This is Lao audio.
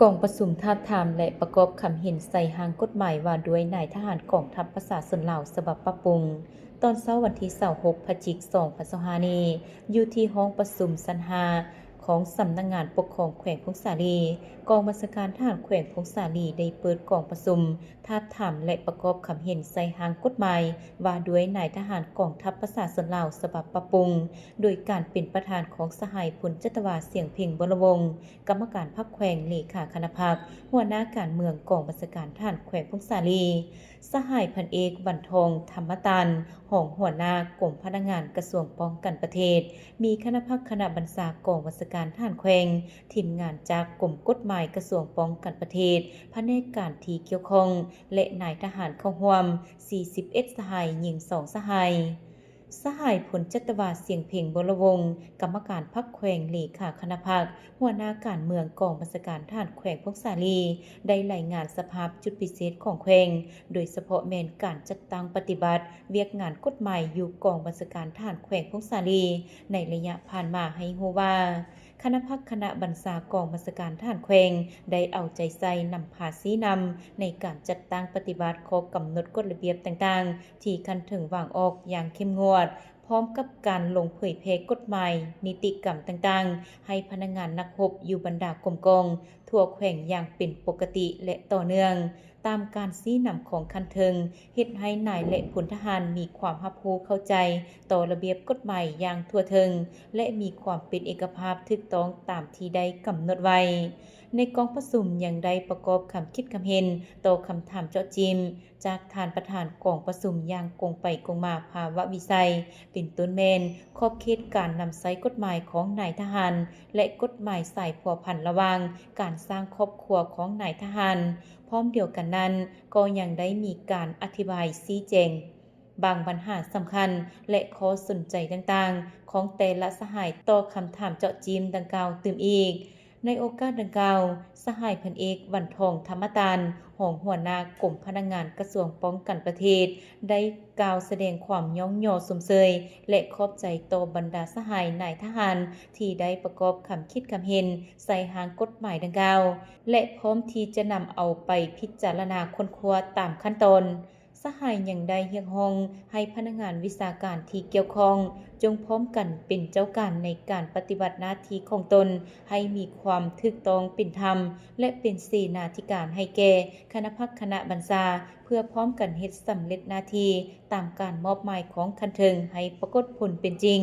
ກອງປະຊຸມທາບທາມ ແລະ ປະກອບຄຳເຫັນໃສ່ຮ່າງກົດໝາຍວ່າດ້ວຍນາຍທະຫານກອງທັບປະຊາຊົນລາວ ສະບັບປັບປຸງ ຕອນເຊົ້າວັນທີຊາວຫົກ ພະຈິກ ສອງພັນຊາວຫ້ານີ້ ຢູ່ທີ່ຫ້ອງປະຊຸມຊັ້ນຫ້າ ຂອງສຳນັກງານປົກຄອງແຂວງຜົ້ງສາລີ. ກອງບັນຊາການທະຫານແຂວງຜົ້ງສາລີ ໄດ້ເປີດກອງປະຊຸມທາບທາມ ແລະ ປະກອບຄຳເຫັນໃສ່ຮ່າງກົດໝາຍວ່າດ້ວຍນາຍທະຫານກອງທັບປະຊາຊົນລາວ ສະບັບປັບປຸງ ໂດຍການເປັນປະທານຂອງສະຫາຍ ພົນຈັດຕະວາ ສຽງເພັງ ວໍລະວົງ ກຳມະການພັກແຂວງ, ເລຂາຄະນະພັກ, ຫົວໜ້າການເມືອງກອງບັນຊາການທະຫານແຂວງຜົ້ງສາລີ, ສະຫາຍ ພັນເອກ ວັນທອງ ທຳມະຕານ ຮອງຫົວໜ້າກົມພະນັກງານກະຊວງປ້ອງກັນປະເທດ, ມີຄະນະພັກຄະນະບັນຊາກອງບັນຊາການທະຫານແຂວງ, ທີມງານຈາກກົມກົດໝາຍກະຊວງປ້ອງກັນປະເທດ, ພະແນກການທີ່ກ່ຽວຂ້ອງ ແລະ ນາຍທະຫານເຂົ້າຮ່ວມ ສີ່ສິບເອັດ ສະຫາຍ, ຍິງ ສອງ ສະຫາຍ. ສະຫາຍ ພົນຈັດຕະວາ ສຽງເພັງ ວໍລະວົງ ກຳມະການພັກແຂວງ, ເລຂາຄະນະພັກ, ຫົວໜ້າການເມືອງກອງບັນຊາການທະຫານແຂວງຜົ້ງສາລີ ໄດ້ລາຍງານສະພາບຈຸດພິເສດຂອງແຂວງ, ໂດຍສະເພາະແມ່ນການຈັດຕັ້ງປະຕິບັດວຽກງານກົດໝາຍຢູ່ກອງບັນຊາການທະຫານແຂວງຜົ້ງສາລີ ໃນໄລຍະຜ່ານມາໃຫ້ຮູ້ວ່າ ຄະນະພັກຄະນະບັນຊາກອງບັນຊາການທະຫານແຂວງ ໄດ້ເອົາໃຈໃສ່ນຳພາຊີ້ນຳໃນການຈັດຕັ້ງປະຕິບັດຂໍ້ກຳນົດກົດລະບຽບຕ່າງໆ ທີ່ຂັ້ນເທິງວາງອອກຢ່າງເຂັ້ມງວດ, ພ້ອມກັບການລົງເຜີຍແຜ່ກົດໝາຍນິຕິກຳຕ່າງໆ ໃຫ້ພະນັກງານນັກຮົບຢູ່ບັນດາກົມກອງທົ່ວແຂວງຢ່າງເປັນປົກກະຕິ ແລະ ຕໍ່ເນື່ອງ ຕາມການຊີ້ນຳຂອງຂັ້ນເທິງ, ເຮັດໃຫ້ນາຍ ແລະ ພົນທະຫານມີຄວາມຮັບຮູ້ເຂົ້າໃຈຕໍ່ລະບຽບກົດໝາຍຢ່າງທົ່ວເຖິງ ແລະ ມີຄວາມເປັນເອກະພາບຖືກຕ້ອງຕາມທີ່ໄດ້ກຳນົດໄວ້. ໃນກອງປະຊຸມຍັງໄດ້ປະກອບຄຳຄິດຄຳເຫັນຕໍ່ຄຳຖາມເຈາະຈີ້ມ ຈາກທ່ານປະທານກອງປະຊຸມຢ່າງກົງໄປກົງມາພາວະວິໄສ, ເປັນຕົ້ນແມ່ນຂອບເຂດການນຳໃຊ້ກົດໝາຍຂອງນາຍທະຫານ ແລະ ກົດໝາຍສາຍພົວພັນລະຫວ່າງການສ້າງຄອບຄົວຂອງນາຍທະຫານ. ພ້ອມດຽວກັນນັ້ນ, ກໍຍັງໄດ້ມີການອະທິບາຍຊີ້ແຈງບາງບັນຫາສຳຄັນ ແລະ ຂໍ້ສົນໃຈຕ່າງໆ ຂອງແຕ່ລະສະຫາຍຕໍ່ຄຳຖາມເຈາະຈີ້ມດັ່ງກ່າວຕື່ມອີກ. ໃນໂອກາດດັ່ງກ່າວ, ສະຫາຍ ພັນເອກ ວັນທອງ ທຳມະຕານ ຮອງຫົວໜ້າກົມພະນັກງານກະຊວງປ້ອງກັນປະເທດ ໄດ້ກ່າວສະແດງຄວາມຍ້ອງຍໍຊົມເຊີຍ ແລະ ຂອບໃຈຕໍ່ບັນດາສະຫາຍນາຍທະຫານ ທີ່ໄດ້ປະກອບຄຳຄິດຄຳເຫັນໃສ່ຮ່າງກົດໝາຍດັ່ງກ່າວ ແລະ ພ້ອມທີ່ຈະນຳເອົາໄປພິຈາລະນາຄົ້ນຄວ້າຕາມຂັ້ນຕອນ. ສະຫາຍຍັງໄດ້ຮຽກຮ້ອງໃຫ້ພະນັກງານວິຊາການທີ່ກ່ຽວຂ້ອງ ຈົ່ງພ້ອມກັນເປັນເຈົ້າການໃນການປະຕິບັດໜ້າທີ່ຂອງຕົນ ໃຫ້ມີຄວາມຖືກຕ້ອງເປັນທຳ ແລະ ເປັນເສນາທິການໃຫ້ແກ່ຄະນະພັກຄະນະບັນຊາ ເພື່ອພ້ອມກັນເຮັດສຳເລັດໜ້າທີ່ຕາມການມອບໝາຍຂອງຂັ້ນເທິງໃຫ້ປາກົດຜົນເປັນຈິງ.